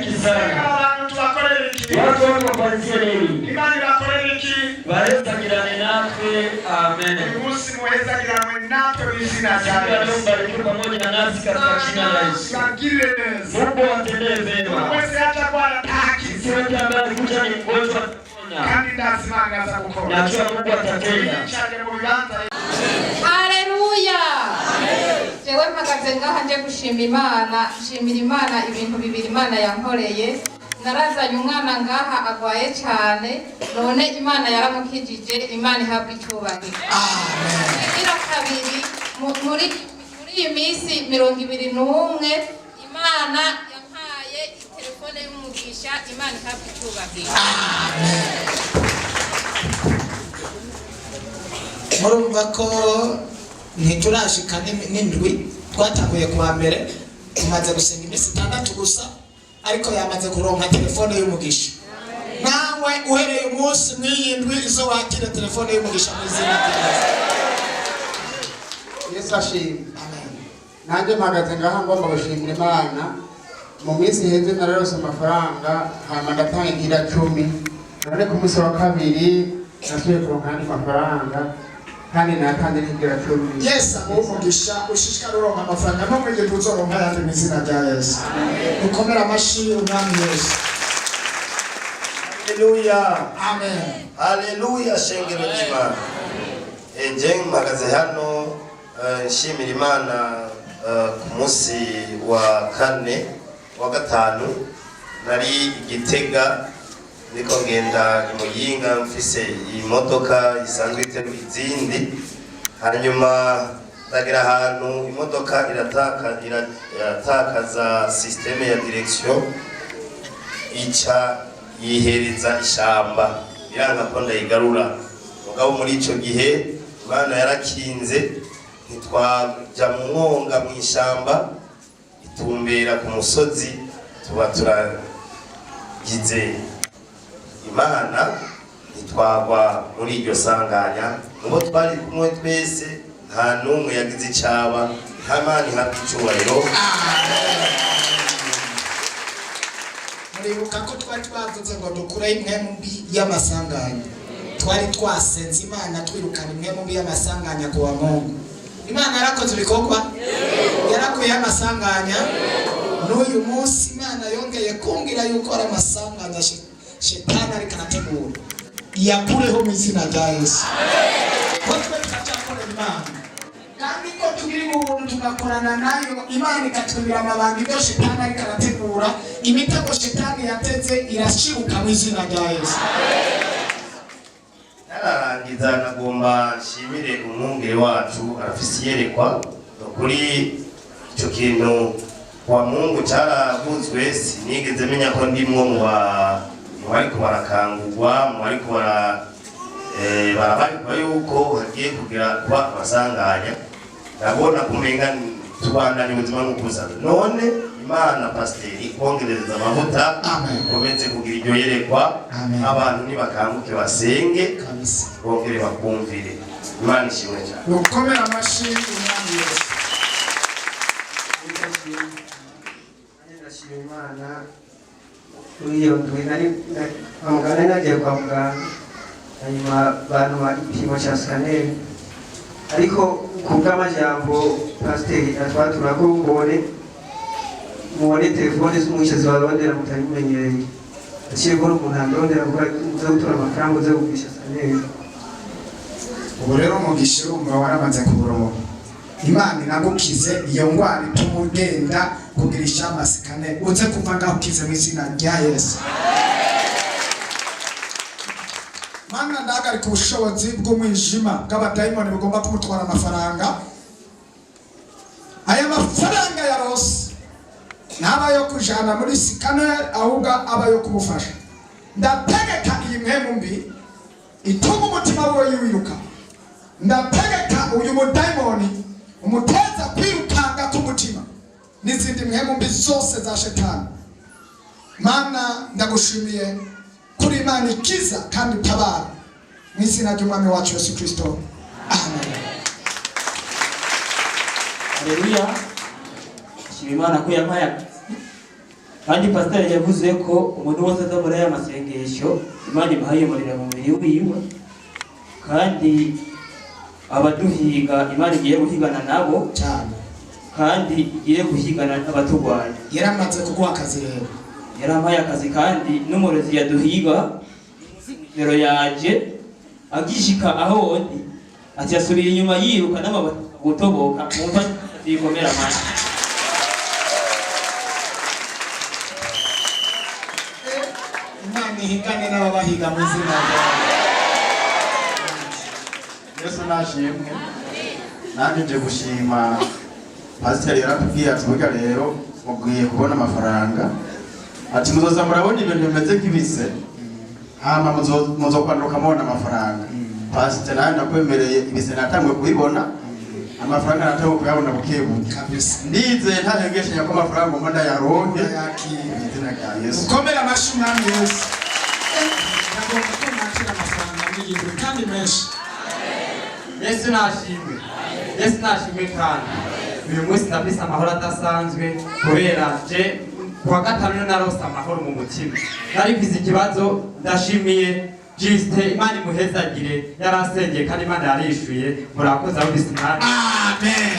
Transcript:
Wabariki Reka sana. Abantu tubakorere iki? Watu wako wafanyizie nini? Imana ibakorere iki? Bahezagirane natwe. Amen. Uyu munsi muhezagiranwe natwe mu izina rya Siku ya leo Yesu. mbarikiwe pamoja nasi katika jina la Yesu. Ibagirire neza. Mungu awatendee mema. Wese yaje arwara ntakize. Sisi wote ambaye alikuja ni mgonjwa atapona. Kandi ndazi Imana aza gukora. Najua Mungu atatenda. Yicare mu bibanza. Haleluya! Jewe mpagaze ngaha nje gushima Imana, nshimira Imana ibintu bibiri Imana yankoreye. Narazanye umwana ngaha agwaye cyane, none Imana yaramukijije, Imana ihabwa icyubahiro. Igira kabiri, muri iyi minsi 21 Imana yampaye telefone y'umugisha, Imana ihabwa icyubahiro. Murumva ko ntiturashika n'indwi twatanguye kuwa mbere, tumaze gusenga iminsi 6 gusa, ariko yamaze kuronka telefone y'umugisha. Nawe uhereye umunsi mw'iyi ndwi izo wakira telefone y'umugisha mu izina rya Yesu. Yesu ashimwe. Amen. Nanjye mpagaze ngaha ngomba gushimira Imana. Mu minsi iheze nararose amafaranga, hama ndatanga igira 10. None ku munsi wa kabiri nasubiye kuronka ayandi mafaranga, kandi natanze n'igira 10. Yesu aguhe umugisha, ushishikare uronka amafaranga, no mw'iyi ndwi uzoronka ayandi mu izina rya Yesu. Dukomere amashi Umwami Yesu. Haleluya. Amen. Haleluya, shengero ry'Imana. Nje mpagaze hano nshimira Imana ku munsi wa kane wa gatanu nari i Gitega, niko ngenda i Muyinga mfise imodoka isanzwe iterura izindi. Hanyuma ndagera ahantu imodoka iratakaza système ya direction, ica yihereza ishamba, biranga ko ndayigarura. Mugabo muri ico gihe Imana yarakinze, ntitwaja mu mwonga mu ishamba, itumbera ku musozi, tuba turagize Imana, ntitwagwa muri iryo sanganya. Mubo twari kumwe twese nta n'umwe yagize icaba. Nta Mana ihabwa icubahiro. Muribuka ko twari twavuze ngo dukure impwemu mbi y'amasanganya. Twari twasenze Imana twirukana impwemu mbi y'amasanganya ku wa Mungu. Imana yarakoze ibikorwa, yarakuyeho amasanganya. N'uyu munsi Imana yongeye kumbwira yuko ari amasanganya shetani ariko arategura, iyakureho mu izina rya Yesu. Ko twe turacyakorera Imana, kandi ko tugira ubuntu tugakorana nayo, Imana ikatwibira amabanga. Ibyo shetani ariko arategura, imitego shetani yateze irashibuka mu izina rya Yesu. Nararangiza, nagomba nshimire umwungere wacu, arafise iyerekwa. Kuri icyo kintu wa Mungu cyaravuzwe, sinigeze menya ko ndimwo mu bariko barakangurwa, mu bariko barabarikwa yuko hagiye kugira kuba amasanganya. Ndabona kumenga tubandanye ubuzima nk'uko busanzwe. None Imana, pasiteri, kongereza amavuta. Amen. Ukomeze kugira iryo yerekwa. Amen. Abantu nibakanguke basenge Kabisa. bongere bakumvire. Imana ishimwe cyane. Rukomere amashi Umwami Yesu. Ndashima Imana. Kuri iyo ndwi nari kwa muganga, nari nagiye kwa muganga, hanyuma bantuma igipimo cya scanner, ariko ku bw'amajambo pasiteri atwatura ko mubone telefone z'umwisha zibarondera mutabimenyereye, aciye kubona umuntu andondera kuko uze gutora amafaranga uze kugurisha scanner. Ubu rero umugisha urumva waramaze kuburonka. Imana inagukize iyo ndwara ituma ugenda kugirisha ama scanner, uze kuva ngaho ukize mu izina rya Yesu. Mana, ndahagarika ubushobozi bw'umwijima bw'abadayimoni bugomba kumutwara amafaranga. Aya mafaranga ya rose ntaba yo kujana muri scanner, ahubwo aba yo kumufasha. Ndategeka iyi mpwemu mbi ituma umutima wiwe wiruka, ndategeka uyu mudayimoni umuteza kwirukanga k'umutima n'izindi mpwemu mbi zose za shetani. Mana, ndagushimiye kuri Imana ikiza kandi utabara, mu izina ry'Umwami wacu Yesu Kristo, amen. Haleluya. Shima Imana ko yampaye. Kandi pasiteri yavuze ko umuntu wese aza muri aya masengesho, Imana imuhaye umuriro mu mubiri wiwe, kandi abaduhiga Imana igiye guhigana nabo cyane, kandi igiye guhigana n'abaturwanya. Yaramaze kuguha akazi rero? Yarampaye akazi, kandi n'umurozi yaduhiga nimero yaje agishika aho ndi ati yasubiye inyuma yiruka n'amabati gutoboka. Mwumva zikomera amashyi. Imana ihigane n'ababahiga mu izina ryawe. Yesu nashimwe. Nanjye nje gushima. Pasiteri yaratubwiye ati: "Burya rero mugwiye kubona amafaranga," ati: "Muzoza murabona ibintu bimeze nk'ibise, hama muzokwanduka mubona amafaranga." Pasiteri, nawe ndakwemereye, ibise natanguye kubibona, amafaranga natanguye kuyabona buke buke. Ndizeye ntahengeshanya ko amafaranga ngomba ndayaronke Ndayakira. mu izina rya Yesu. Ukomere amashyi Umwami Yesu. Nagomba ko nakira amafaranga n'iyindi kandi menshi. Yesu nashimwe, Yesu nashimwe. Kandi uyu munsi ndafise amahoro adasanzwe kubera je kuwa gatanu narose amahoro mu mutima, nari mfise ikibazo. Ndashimiye Jisite, Imana imuhezagire, yarasengeye kandi Imana yarishuye. Murakoze aho bisinari. Amen.